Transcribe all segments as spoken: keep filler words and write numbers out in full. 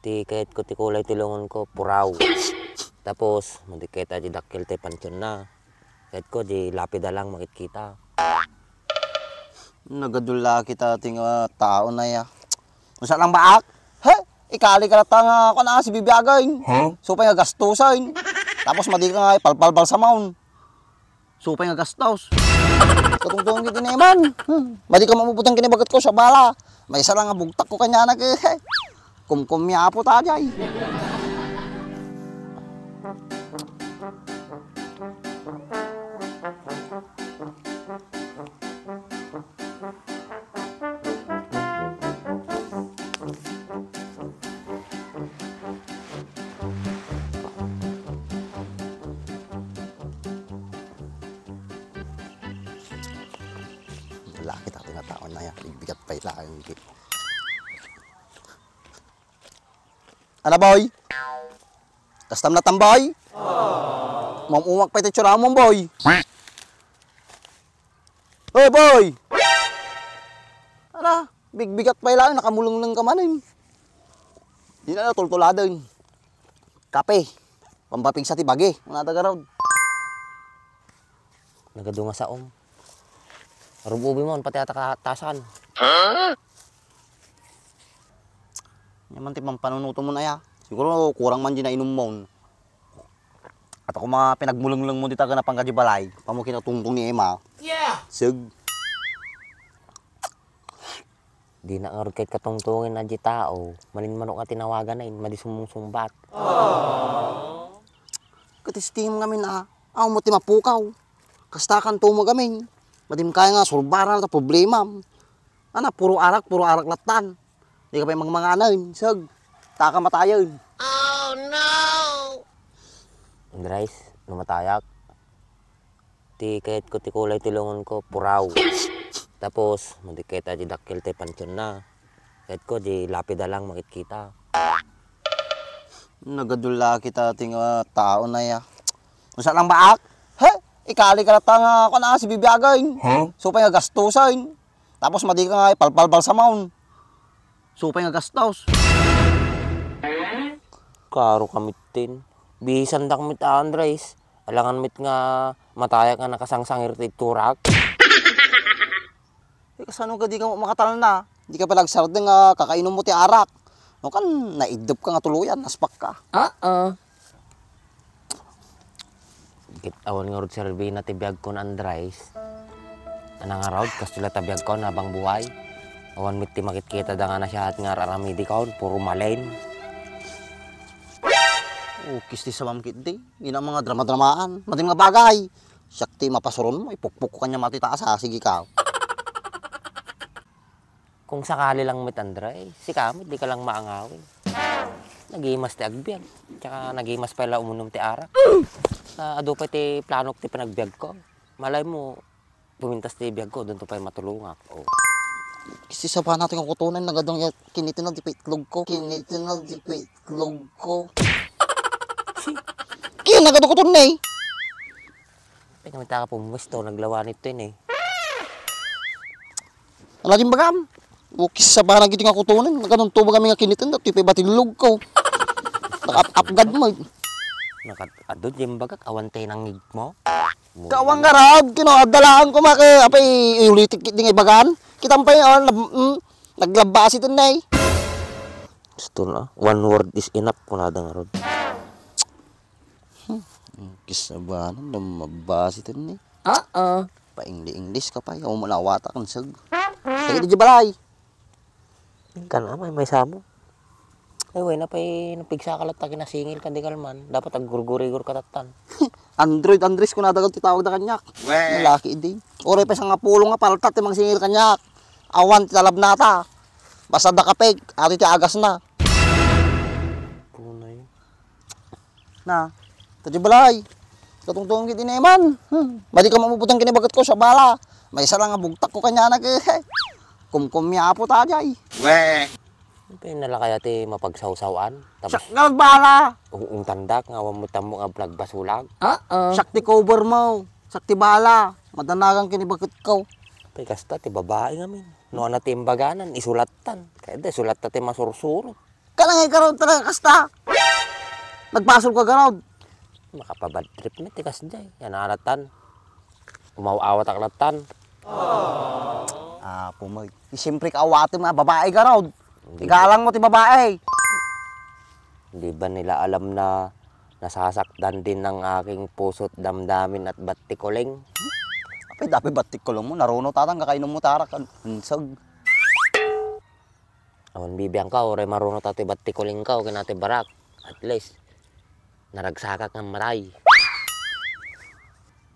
Ti kayatko ti kulay ti lungonko, puraw. Tapos, madi kayat a di dakkel ti pantionna. Kayatko, di lapida lang makitkita. Nagadulla kita ti nga tao na ya. Unsa lang baak? He? Ikali ka latta nga kuan a, sibibiagen. Huh? Supay nga gastusen. Tapos madi ka nga ipalpalbalsamon. Supay nga gastos. Katungtong iti neman. Hmm. Madi ka mamuputang kinibagat ko sa bala. May isa lang nga bugtak ko kanya nag-, eh. Kumkum ya apo ta jay. Laki ta nga taon na yan. Bigbigat pa ila ang gi-, Ala, boy? Kastam na tambay? Mamumak pa iti tsuramon, boy. Hoy, boy! Ala, bigbigat pa ila, nakamulengleng ka manen. Di na natultuladen. Kape. Pampapigsa ti bagi. Una ta garod. Nagadu nga saom. Rub-ubi mo, pati ata katasan. Nya man ti pampanunutom mo na ya. Siguro kurang man di nainom mo. At ako mga pinagmulengleng mo dita ka napangka di balay. Pamo kinatungtong ni Emma. Yeah. Sug. Di na ngarud ket katungtungen a di tao, malin manok nga tinawagan na in, madi sumungsungbat. Ket istim ngamin a, aw mo ti mapukaw. Kasta kanto mo gamin. Madim kaya nga sulbaran ta problemam. Ana, puro arak, puro arak lattan. Di ka pay mangmanganen, sag. Taka matayen. Oh no! Andres, no matayak. Ti kayatko ti kulay ti lungonko, puraw. Tapos, madi kayat a di dakkel ti pantionna. Kayatko, di lapida lang makitkita. Nagadulla kita ti nga tao na ya. Unsa lang baak? He? Ikali ka latta nga, kuan a, sibibiagen. Huh? Supay nga gastusen. Tapos, madi ka nga ipalpalbalsamon. Supay nga gastos. Karo ka mittin. Bisan dak mit, Andres. Alangan met nga matayak nga nakasangsangir ti turak. Eh, kasano ka di ka makatalna? Di ka pala agsardeng nga kakainom mo ti arak. No kan, naiddep ka nga tuluyan, naspak ka. Ah, ah. Ket awan ngarud serbina ti biagkon, Andres. Ana ngarud, kastoy la ta biagkon, habang buhay. Awan met ti makitkita da nga nasihat nga ar-aramidikon, puro malin. Oh, kisti sa mamkit di. Ina mga drama-dramaan. Madim nga bagay. Siak ti mapasuron mo, ipukpok ko kanya mati taas, ha? Sige ka. Kung sakali lang met, Andre, sika met, di ka lang maangawi. Nagimas ti agbiag. Tsaka nagimas pay la umunom ti arak. Ah, adu pay ti planok ti panagbiag ko. Malay mo, pumintas ti biag ko, dunto pay matulungak. Oh. Kasi sa bana ti kakutunan, nagadong ya, kinitin na di pa itlog ko. Kinitin na di pa itlog ko. Kaya nagado ko to, ne. Pwede naman taka pumuesto, naglawanit to yun eh. Ala, di bagam. Ukis sa barang iti nga kutunan, nagkanunto bagam nga kinitin, dati pa ibatilog ko. Nakap-apgad mo. Nakat-, adu, di bagak, awan tayo nangig mo. Kawang garab, kino, adalaan ko maka, apa, i-, iulitik di nga ibagan. Kita mo pa yun, oh, nag-, mm, naglabas ito na eh. Gusto na, one word is enough, kunada nga rod. Hmm, kisabanan na mabasi to ni. Oo. Paingli-English ka pa, yaw mo nawata kang sag. Tayo di balay. Kan amay may samo. Ay, way na pa'y napigsa ka latta kinasingil ka di kalman. Dapat aggurgurigor ka tattan. Android, Andres, kung nadagal ti tawag da kanyak. Weh. Lalaki di. Oray pa isang nga pulong nga palta, ti mangsingil kanyak. Awan ti talab nata. Basta da kapeg, ati ti agas na. Punay. Na, ta di balay. Katungtong iti neman. Hmm. Madi ka mamuputang kinibagat ko sa bala. May isa lang nga bugtak ko kanya nag-, eh, kumkum ya apo ta jay. Weh. Kaya nala kaya ti mapagsawsawan. Tapos siak nga bala. Ung-, ungtandak nga awan mo tammo nga nagbasulag. Oo. Siak ti cover mo. Siak ti bala. Madanagan kinibagat ko. Pay kasta ti babae ngamin. No, ana ti imbaganan, isulattan. Kaya da, isulatta ti masursurot. Kanangay garud talaga kasta. Nagbasol ka garud. Makapabad trip met ti kasdiay. Yan a latan. Umaw-awat ak latan. Apo mo. Siyempre kaawatem nga babae garud. Hindi. Igalang mo ti babae. Hindi ba nila alam na nasasaktan din ang aking puso't damdamin at batikuling? Apay, dapat batikuling mo. Naruno tatang kakainom mo tarak. Ansag. Awan bibiang ka, uray maruno ta ti batikuling ka, o kinati barak. At least, naragsakak nga matay.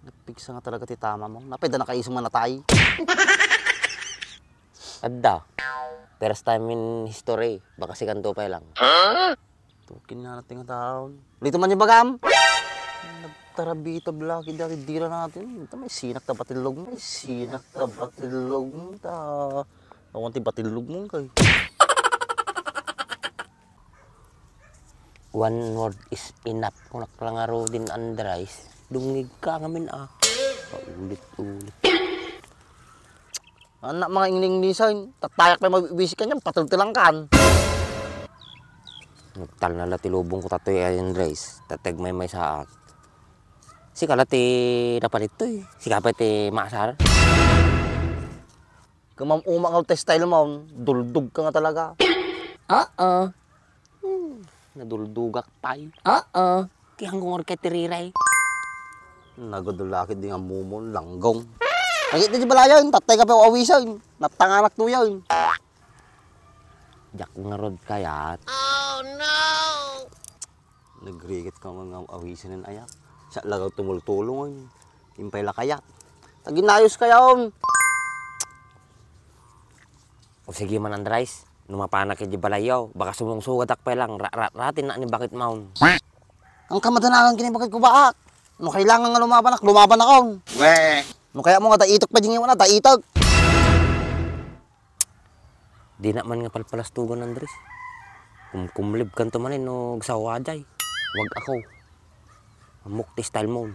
Napigsa nga talaga ti tama mo. Napay da nakaiso nga natay. Adda. First time in history. Baka sikanto pa lang. Tukin nga natin nga taon. Dito man yung bagam. Nagtarabita, blaki, dati dira natin. Ito may sinak ta batilog mo. May sinak ta batilog mo. Ta, awan ti batilog mo kay. One word is enough. Kunak lang nga Rodin Andres. Dungig ka ngamin ah. Paulit-ulit. Anak, mga ingning-ingisan, tatayak pa mabibisi ka niyan, patultulang kan. Nagtal na la ti lubong ko tatoy, Andres. Tateg may may saak. Sika la ti napalit to eh. Sika pa ti maasar. Kamam-uma nga ti style mo, duldog ka nga talaga. Oo. Hmm, naduldugak pay. Oo. Kiyang kong orketiriray. Nagudulakit di nga mumon, langgong. Kagit di balayan, tatay ka pa awisan. Natanganak tuyan. Diak ngarod kayat. Oh no! Nagrikit ka nga awisan ng ayak. Sa lagaw tumultulong, impay la kayat. Taginayos kayaon. O sige man, Andres, no mapanak iti balayyo, baka sumungsugadak pay lang, ra-, ra-, ratin na ni bakit maun. Ang kamadanagan kini bakit ko baak. No kailangan nga lumabanak, lumaban akon. Weh. No kaya mo nga daitok pa di nga wala, daitok. Di na man nga palpalastugan, Andres. Kumkumlib kanto manen no agsawa jay. Wag ako. Amok ti style mo.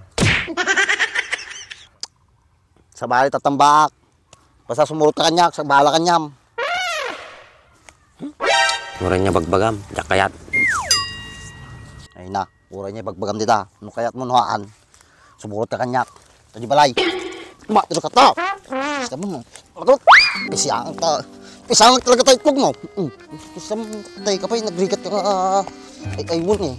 Sabali tatambaak. Basta sumurot ka kaniak, sa bahala kaniam. Uray niya bagbagam, diak kayat. Ay na, uray niya bagbagam dita. No kayat mo, nuhaan. Sumurot ka kaniak. Tadi balay. Matiro ka to. Basta mo, matut. Pisang ka. Pisang talaga tayo itlog mo. Mm. Basta mo, tayo ka pa, eh, nagrigat ka. Ay, ay, wun eh.